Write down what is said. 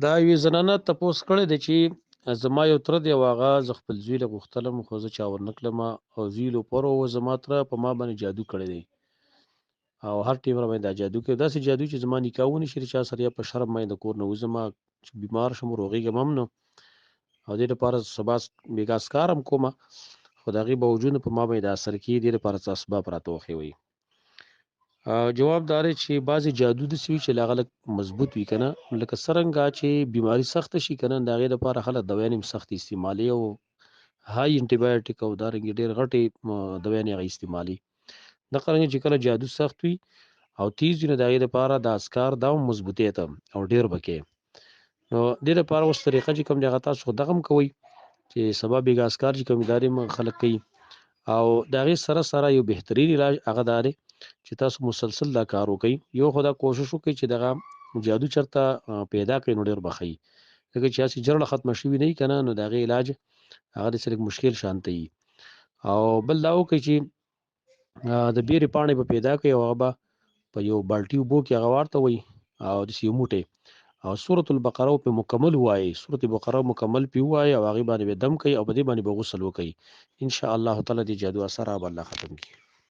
دا یوې زنانه تپوس کړی دی چې زما یو تره دی او هغه زه خپل زوی له غوښتلم خو زه چا ورنکړم او زوی له پرو و زما تره په ما باندې جادو کړی دی او هر ټیم را باندې دا جادو کوي، داسې جادو چې زما نکاح ونه شي چا سره، یا په شرم باندې د کور نه وځم، چې بیمار شم روغېږم هم نه، او دې لپاره سبا بېګا اسکار هم کومه، خو د هغې باوجود په ما باندې دا اثر کېږي، دې لپاره څه اسباب راته وښیوئ. جواب دا دی چې بعضې جادو داسې وي چې له هغه لږ مضبوط وي که نه، لکه څرنګه چې بیماري سخته شي که نه، د هغې لپاره خلک دوایانې هم سختې استعمالوي او های انټي بایوټیک او دارنګې ډېر غټې دوایانې هغه استعمالوي. دغه رنګ چې کله جادو سخت وي او تیز وي نو د هغې لپاره د اذکار دا هم مضبوطی ته او ډېر به کوي. نو دې لپاره اوس طریقه چې کوم دی هغه تاسو خو دغه هم کوئ چې سبا بېګا اذکار چې کوم دا دې خلک کوي، او د هغې سره سره یو بهترین علاج هغه دا دی چې تاسو مسلسل دا کار وکړئ. یو خو دا کوشش وکړئ چې دغه جادو چېرته پیدا کړئ نو ډېر به ښه وي، ځکه چې هسې جرړه ختمه شوې نه وي که نه، نو د هغې علاج هغه داسې لږ مشکل شان ته وي. او بل دا وکړئ چې د بیرې پاڼې به پیدا کړئ او هغه به په یو بالټي اوبو کې هغه ورته وئ او داسې یو موټی او سورة البقره په مکمل ووایئ، سورة بقره مکمل پې ووایئ او هغې باندې به دم کوئ او په دې باندې به غسل وکړئ، ان شاء الله تعالی دې جادو اثر به الله ختم کړي.